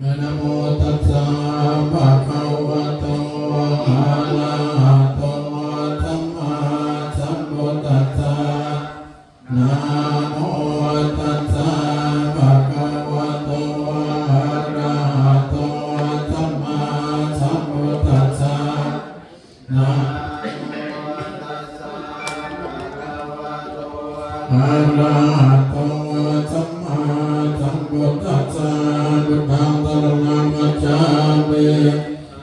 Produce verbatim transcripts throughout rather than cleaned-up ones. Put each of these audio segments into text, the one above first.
Namo tassa bhagavato arahato sammāsambuddhassa. Namo tassa bhagavato arahato sammāsambuddhassa. Namo tassa bhagavato arahato sammāsambuddhassa. Buddhaṃ saraṇaṃ gacchāmi.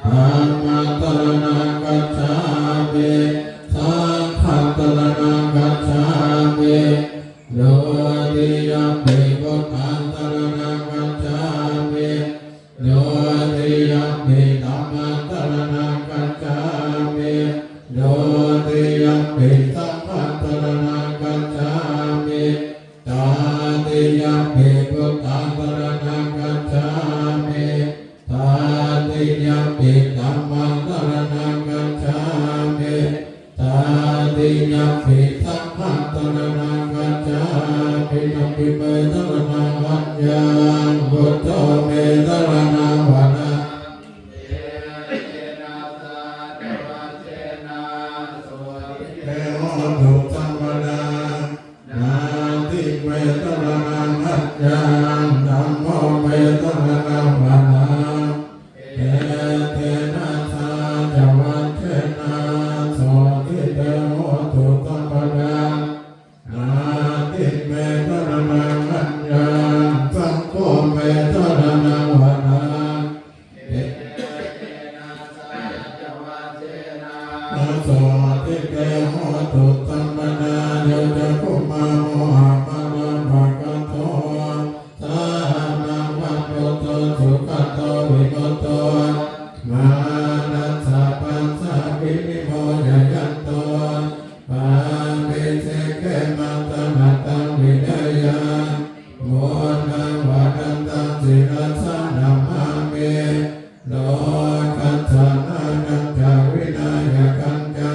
Dhammaṃ saraṇaṃ gacchāmi. Saṅghaṃ saraṇaṃ gacchāmi. Dutiyampi buddhaṃ saraṇaṃ gacchāmi. Dutiyampi dhammaṃ saraṇaṃ gacchāmi. Dutiyampi saṅghaṃ saraṇaṃ gacchāmi. Tatiyampi buddhaṃ saraṇaṃ gacchāmi. Tatiyampi dhammaṃ saraṇaṃ gacchāmi. Tatiyampi saṅghaṃ saraṇaṃ gacchāmi. Natthi me saraṇaṃ aññaṃ, buddho me saraṇaṃ varaṃ. Etena saccavajjena sotthi te hotu sabbadā. Natthi me saraṇaṃ aññaṃ, dhammo me saraṇaṃ varaṃ. Etena saccavajjena sotthi te hotu sabbadā. Natthi me saraṇaṃ aññaṃ, saṅgho me saraṇaṃ varaṃ. Etena saccavajjena sotthi te hotu sabbadā. Yo cakkhumā mohamalāpakaṭṭho, sāmaṃ va buddho sugato vimutto, mārassa pāsā vinimocayanto, pāpesi khemaṃ janataṃ vineyyaṃ. Buddhaṃ varantaṃ sirasā namāmi, lokassa nāthañca vināyakañca.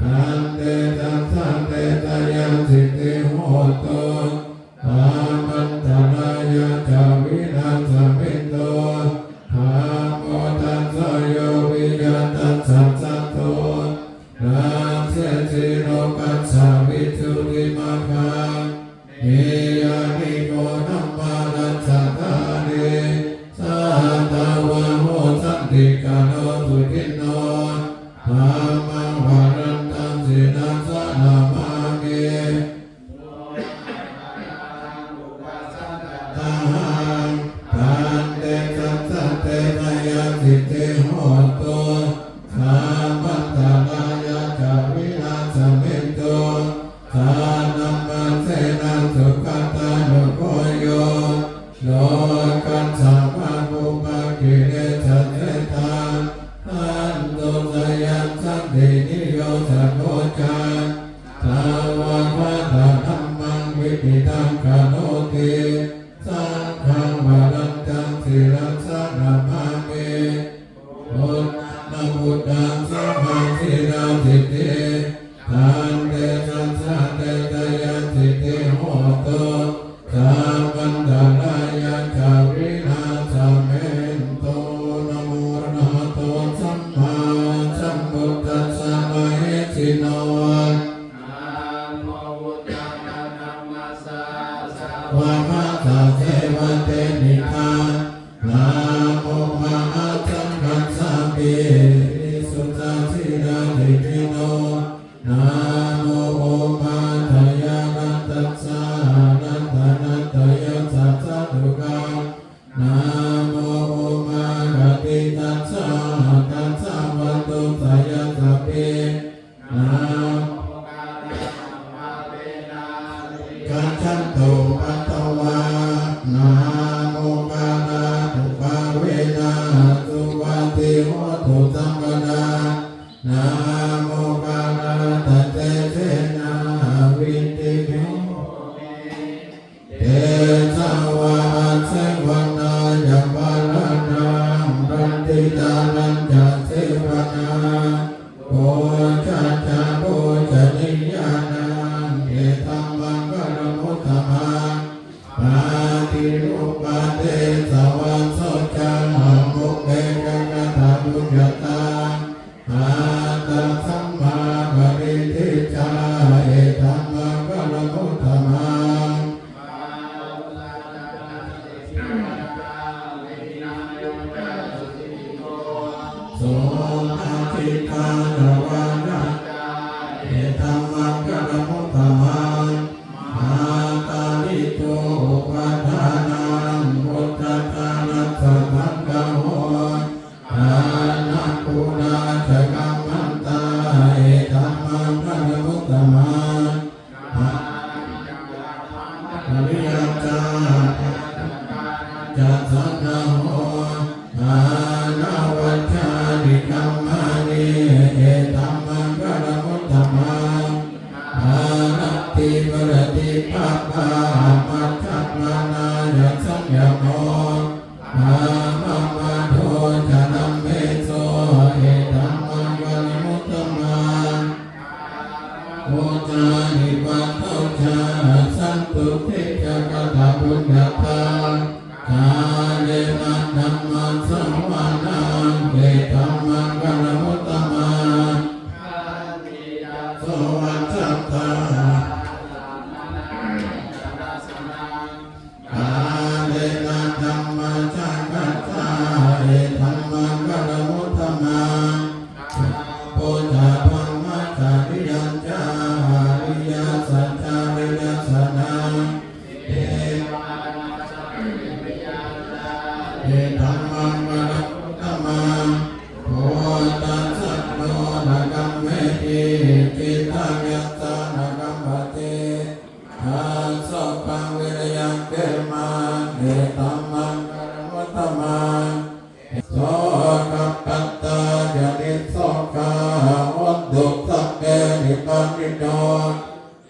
Tantejasā te jayasiddhi hotu, sabbantarāyā ca vināsamentu. Dhammo dhajo yo viya tassa satthu, dassesi lokassa visuddhimaggaṃ. Niyyāniko dhammarājā dhārī, sātāvaho santikaro suciṇṇo. Dhammaṃ varantaṃ sirasā namāmi, buddhaṃ varaṃ upasantadāhaṃ. Tantejasā te jayasiddhi hotu, sabbantarāyā ca vināsamentu. Sannamāsena sugatānugo yo, lokassa pāpūpakilesajetā. Santo sayaṃ santiniyojako ca, svākkhātadhammaṃ viditaṃ karoti. Saṅghaṃ varantaṃ sirasā namāmi, buddhaṃ buddhaṃ sammāsīladiṭṭhiṃ. Tantejasā te jayasiddhi hotu, sabbantarāyā ca vināsamentu. Namo arahato sammāsambuddhassa mahesino. Namo uttamadhammassa svākkhātasseva tenidha. Namo mahāsaṅghassāpi visuddhasīladiṭṭhino. Namo omātyāraddhassa ratanattayassa sādhukaṃ. Namo omakātītassa tassa vatthuttayassapi. Namo kārappabhāvena vigacchantu upaddavā. Namo kārānubhāvena suvatthi hotu sabbadā. Namo kārānubhāvena vidhimhi homi tejavā. Asevanā ca bālānaṃ paṇḍitānañca sevanā, pūjā ca pūjanīyānaṃ etaṃ viratī pāpā majjapānā ca saññamo, appamādo ca dhammesu etammaṅgalamuttamaṃ. Gāravo ca nivāto ca santuṭṭhī ca kataññutā, kālena dhammassavanaṃ etammaṅgalamuttamaṃ. Khantī ca sovacassatā kālena dhammasākacchā etammaṅgalamuttamaṃ. Tapo ca brahmacariyañca ariyasaccāna dassanaṃ, nibbānasacchikiriyā ca etammaṅgalamuttamaṃ. Phuṭṭhassa nokāmeti cittaṃ yassa na kampati, asokaṃ virajaṃ khemaṃ etammaṅgalamuttamaṃ. Sokappattā ca nissokā hontu sabbepi pāṇino.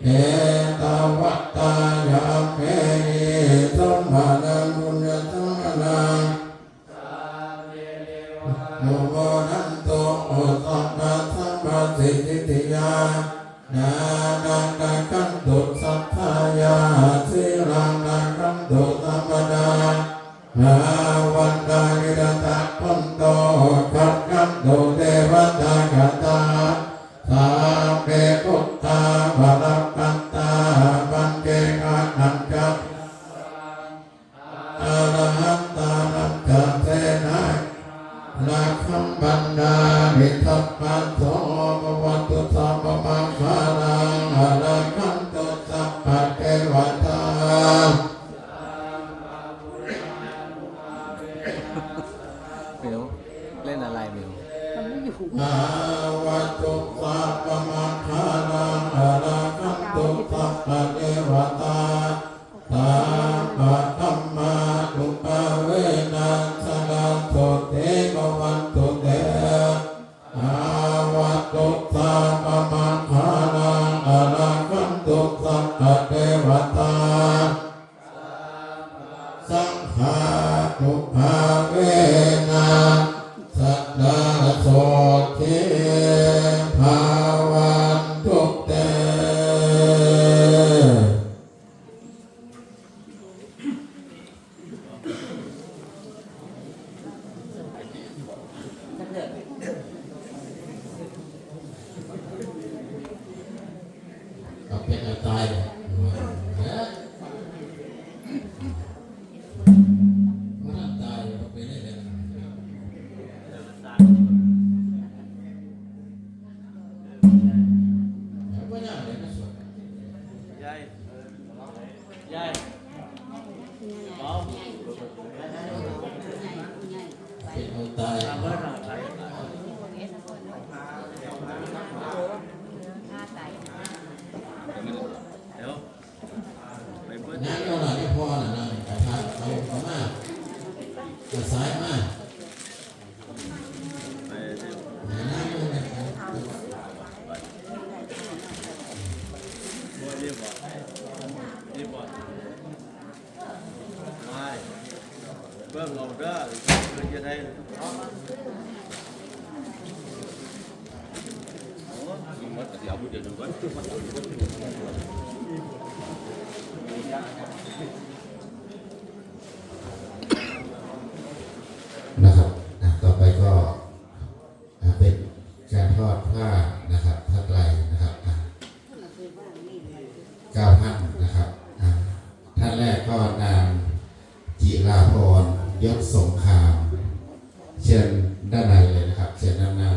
Ettāvatā ca amhehi sambhataṃ puññasampadaṃ, sabbe devānumodantu sabbasampattisiddhiyā. Dānaṃ dadantu saddhāya, sīlaṃ rakkhantu sabbadā, bhāvanābhiratā hontu, gacchantu devatāgatā. Sabbe buddhā balappattā paccekānañca yaṃ balaṃ, arahantānañca senāya rakkhaṃ bandhāmi sabbaso. Bhavatu sabbamaṅgalaṃ, rakkhantu sabbadevatā. หมิว เล่นอะไร หมิว มันไม่อยู่ Bhavatu sabbamaṅgalaṃ, rakkhantu sabbadevatā, sabbadhammānubhāvena sadā sotthī bhavantu te. Bhavatu sabbamaṅgalaṃ, rakkhantu sabbadevatā, sabbasaṅghānubhāvena sadā sotthī bhavantu te. เอาเป็นเอาตายเนี่ย เออ มันตาย มันเป็นได้ไง ไม่ได้เลยนะ ส่วน ยาย ยาย เบา เป็นคนตาย เดี๋ยว ไปเบิด งานเราหน่อยไม่พอน่ะนะ กระทะเอามา เอาสายมา เบิ่งเอาเด้อ เพิ่นจะได้ นะครับ อ่ะ ต่อไปก็ อ่ะ เป็นการทอดผ้านะครับ ผ้าไตรนะครับ อ่ะ เก้าท่านนะครับ อ่ะ ท่านแรกก็นางจิราพร ยศสงคราม เชิญด้านในเลยนะครับ เชิญด้านหน้า